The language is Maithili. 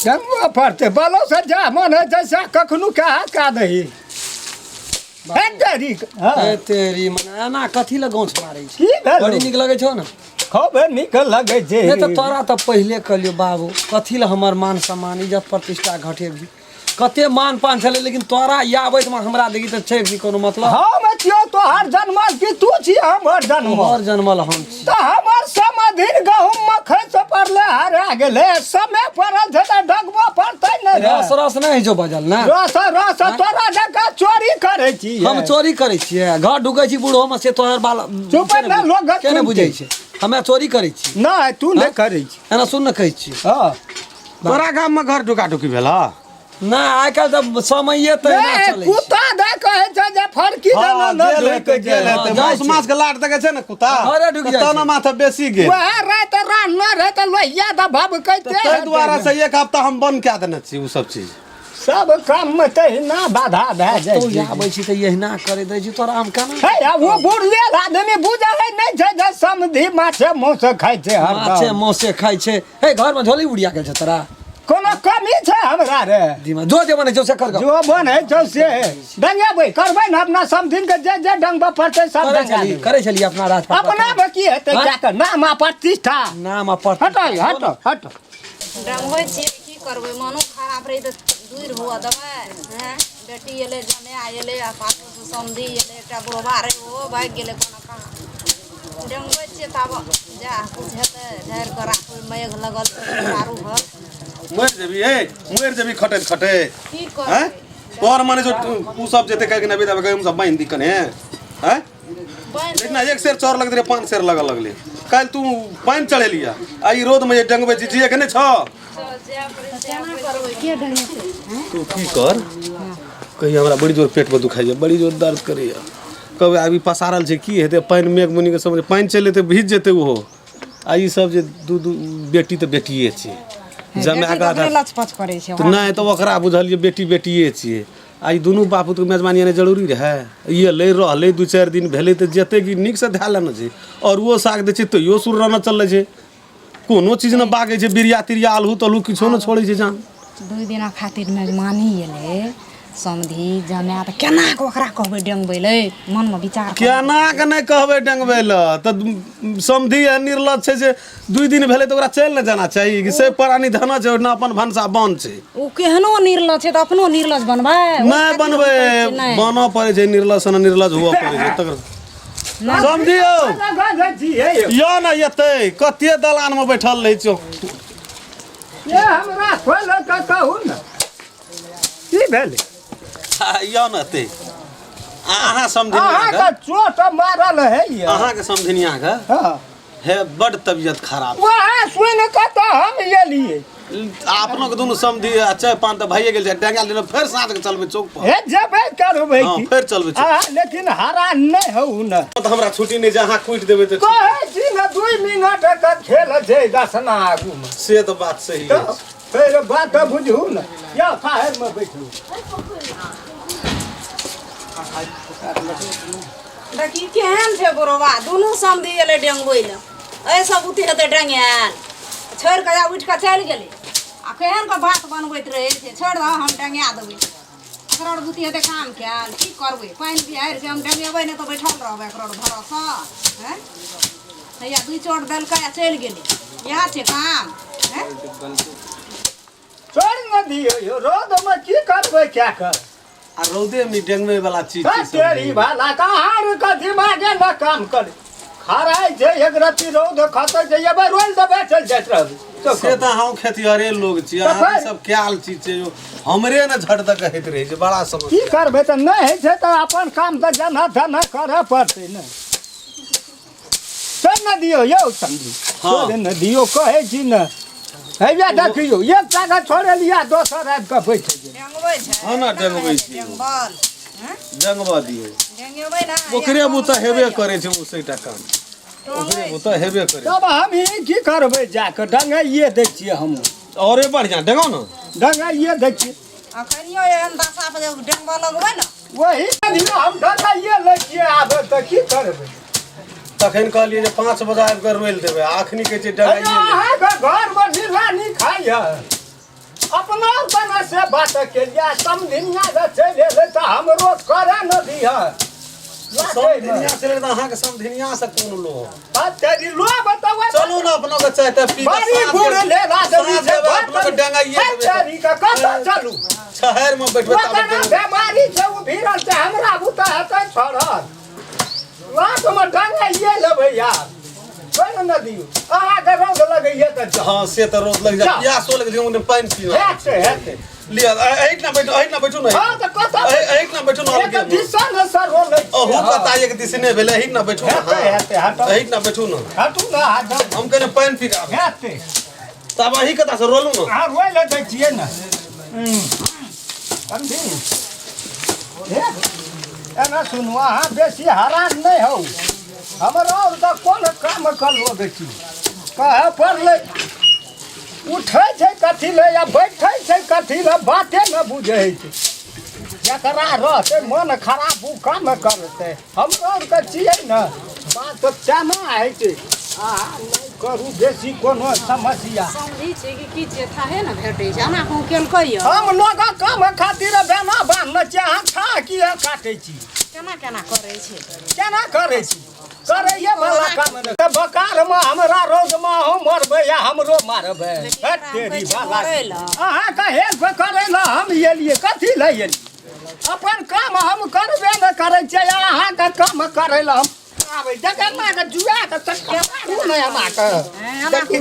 चंगो पड़तै बलो से जा मन होइ छै से कखनो कए हाथ कए दही हे तेरी हँ ए तेरी मने एना कथी लए गौछ मारै छै की भेल बड़ी नीक लगै छौ ने खूब नीक लगै छै नहि तऽ तोरा तऽ पहिले कहलियौ बाबू कथी लए हमर मान सम्मान इज्जत प्रतिष्ठा घटेबही कते मान पान छलै लेकिन तोरा आबैत मे हमरा देखी तऽ छै भी कोनो मतलब हम छियौ तोहर जनमल कि तू छी हमर जनमल तोहर जनमल हम छी तऽ हमर समधिन गहूम मे खसि पड़लै हरा गेलै समय पड़ल छै तऽ डगबो पड़तै ने रे। रस रस नहि होइ छौ बजल ने रस रस तोरा जकाँ चोरी करै छी हम चोरी करै छियै घर ढुकै छी बूढ़ो मे से तोहर बाल चुप ने, लोग के नहि बुझै छै हमे चोरी करै छी नहि तू नहि करै छी एना सुन ने कहै छी हँ तोरा गाम में घर ढुका ढुकी भेल हँ? नहि आइ काल्हि तऽ समये तऽ एना ए, चलै छै कुत्ता दे कहै छै जे फड़की हँ, देना न गेल ढुकि हेतै, गेल गेल हेतै। हँ, जाइ मांस छै। मांस के लाट देखै छै ने कुत्ता घरे ढुकि जाइ तऽ छै। तना माथा बेसी गेल वएह राति रान्हने रहै तऽ लोहिया दऽ भभकैते ताहि हेतै दुआरे ने। से एक हफ्ता हम बंद कए देने छी ओ सब चीज सब काम मे तहिना बाधा भए जाइ तू छै आबै छी तऽ एहिना करै दै छी तोरा हम केना हे आ ओ बुढ़ले आदमी बुझै नहि छै जे समधी माछे मांस खाइ छै माछे हरदम मांसे खाइ छै हे घरमे झोली उड़िया गेल छै तोरा कोनो कमी छै हमरा रे दिमाग जो जे बनै छौ से कर गऽ। जो बन है छौ से डंगेबै करबै ने अपना समधिन के जे जे डंगबऽ पड़तै सब करै डंगा छली देबै। करै छली अपना राज अपना मे की हेतै हाँ? क्या कर नाम आ प्रतिष्ठा नाम आ प्रतिष्ठा हटो हटो हटो डंगबै छियै की करबै मनो खराब रहै तऽ दूर हुअ देबै हैं बेटी एलै जमाए एलै आ पाछूसँ समधी एलै एकटा बुढ़बा रहै ओहो भागि गेलै कोना कहाँ डंगबै छियै ताब जा किछु हेतै झाड़ि कऽ राखबै मेघ लगल छै चारू भर मरि जेबी ए मरि जेबी खटैत खटैत की हैं करबै तोहर मने जो उ सब जेते कह के नबी दाबे हम सब बांधि दी कने हैं बान्हि लेकिन एक सेर चाउर लगते रहे पाँच सेर लगऽ लगले काल्हि तू पानि चढ़ेलिया आ ई रौद में जे डंगबै छी जिए के नहि छौ केना करबै तू की कर कहिया हमरा बड़ी जोर पेट में दुखाइए बड़ी जोर दर्द करैए कहबै आब ई पसारल छै की हेतै पानि मेघ मुनिके समय पानि चलि एतै भीज जेतै ओहो आ ई सब जे दू दू बेटी तऽ बेटिए छै जमाए बेटी कऽ तऽ अपने लचपच करै छै तऽ नहि तऽ ओकरा बुझलियै बेटी बेटिए छियै आ ई दुनू बापूतके मेजबानी एनाइ जरूरी रहै ई एलै रहलै दू चारि दिन भेलै तऽ जेतै कि नीकसँ धए लेने छै अरुओ साग दै छै तैयो सुरराना चललै छै कोनो चीज ने बागै छै बिरिया तिरिया आलू तालू किछो ने छोड़ै छै जान दू दिना खातिर मेजबानी एलै समधी जमाए तऽ केना कऽ ओकरा कहबै डेंगबै लै मनमे विचार करू। केना के नहि कहबै डेंगबै लए तऽ समधी एहन निर्लज छै जे दुइ दिन भेलै तऽ ओकरा चलि ने जाना चाही कि से प्राणी धना छै ओहिना अपन भनसा बंद छै ओ केहनो निर्लज छै तऽ अपनो निर्लज बनबै ओहि नहि खातिर हम बनबै कहै छियै, नहि बनऽ पड़ै छै निर्लज सन निर्लज हुअ पड़ै छै तकर समझियौ यो ने एतै कते दलान मे बैठल रहै छौ ये हमरा खोल के कहू ने की भेल यो ने एतै अहाँ समझिनिया अहाँके चोट मारल है ये अहाँके समझिनिया के हाँ हे बड तबियत खराब वएह सुनि कऽ तऽ हम एलियै अपनो के दुनू समधी आ चाय पान तऽ भइए गेल छै डेंगा लेलहुँ फेर साँझ के चलबै चौक पर हे जेबै करबै हँ की फेर चलबै चौक आ लेकिन हरान नहि हौ ने पर। तऽ हमरा छुट्टी नहि छै अहाँ कुटि देबै तऽ कहै छी ने दुइ मिनट के खेल छै दसना आगूमे से तऽ बात सही तऽ अछि फेर बात बुझू ने या साहेबमे बैठू देखी केहन छै बुढ़वा दुनू समधी एलै डेंगबै लए एहि सब उठि हेतै डेंगायल छोड़ि कऽ उठि कऽ चलि गेलै आ केहन कऽ बात बनबैत रहै छै छोड़ि दह हम डेंगा देबै एकरा आर बुद्धि हेतै काम कयल की करबै पानि बिहाड़ि छै हम डेंगेबै नहि तऽ बैठल रहबै एकरा आर भरोसा आँय हैया दुइ चोट देलकै आ चलि गेलै इएह छै काम आँय छोड़ि ने दियौ यौ रौदमे की करबै क्या कर आ रौदे में डेंगवे वाला चीज छै सब। तेरी भाला कहाँ के दिमागे न काम करे खराइ छै एक रत्ती रौद खसै छै एबै रोल देबै चलि जाइत रहबै से तऽ हम खेतिहरे लोग छी तऽ अहाँ फेर? सब क्याल चीज छै यौ हमरे ने झट दऽ कहैत रहै छै बड़ा की समस्या करबै तऽ नहि होइ छै तऽ अपन काम तऽ जेना तेना करऽ पड़तै ने छोड़ि ने दियौ यौ समझी हाँ। छोड़ि ने दियौ कहै छी ने हैया देखियौ एक टाका छोड़ेलियै दोसर आबि कऽ बैठ गेल डेंगबै छै हँ ने, डेंगबै छी। डेंगबल हँ डेंगबऽ दियौ डेंगेबै ना ओकरे बुते हेबे करै छै ओ सैटा काम ओकरे बुते हेबे करै छै तब हम ई की करबै जाकऽ डंगाइए दै छियै हमहूँ औरे बढ़िआँ डेंगाउ ने डंगाइए दै छियै अखनियो एहन दशा पर जे डेंगबऽ लगबै ने वही दियौ हम डंगाइए लै छियै आब तऽ की करबै तखन कहलियै जे 5 बजे आबि कऽ रोलि देबै आ अखनी कहै छै अरे डराइए अहाँके घरमे निलानी खाइए अपना बना से बात केलिया समधिनिया जे चलि एलै तऽ हमरो करे न दिह। समधिनिया से तऽ अहाँके समधिनिया से कोन लोभ? तेरी लोभ तऽ चलू ने अपनो के चाय ताय पी कऽ बड़ी साँझ बूढ़ के- लेला देवी साँझ छै। देबै, अपनो के डेंगाइए देबै। तेरी के कतऽ चलू? शहर में बैठबै ओतना ताबे बेमारी छै, ओ भिड़ल छै, हमरा बुते हेतै छड़ल? लाखमे डंगाइए लेबै यार, छोड़ि न दियौ। अहाँके रौद लगैए तऽ जाउ। हँ, से तऽ रौद लग जाय, जाउ। प्यासो लग जाय, ओने पानि पीना। हेतै हेतै। लिअ, एहिठिना बैठू, एहिठिना बैठू ने। हँ तऽ कतऽ? एहिठिना बैठू ने। एक अलगे दिसन सर रोलै। अहू कता एक दिस नहि भेलै। एहिठिना बैठू ने। हेतै। हँ। हेतै, हटू। एहिठिना बैठू ने। हटू ने, हटू। हम कने पानि पी कऽ आबै। हेतै। तब अही कता से रोलू ने। अहाँ रोइ लए दै छियै ने। समझी हे, एना सुनू, अहाँ बेसी हरान नहि हौ। हमर आओर तऽ कोन काम के लोग छी? कहै पड़लै, उठै छै कथी ले या बैठै छै कथी ले, बाते ने बुझै छै। जकरा रहतै मन खराब ओ काम करतै। हमरो आरके छियै ने, बात तऽ केना होइ छै। अहाँ नहि करू बेसी कोनो समस्या। समझी छै कि की छै, थाहे ने भेटै छै। एना कहूँ केलकै यऽ? हम लोगक काम खातिर बेना बान्हने छियै, अहाँ छा किए काटै छी? केना केना करै छै? केना करै छी? करैये वाला काम नहि तऽ बकारमे हमरा रौदमे अहूँ मरबै या हमरो मारबै। लेकिन हट एकरा हम तेरी कहै छी बाला। मरै लए। अहाँके हेल्प करै लए हम एलियै। कथी लए एलियै? अपन काम हम करबे नहि करै छियै, अहाँके काम करै लए हम आबै। जगन्नाके जुआ के चक्कर मारू ने। अहाँके एना देखी।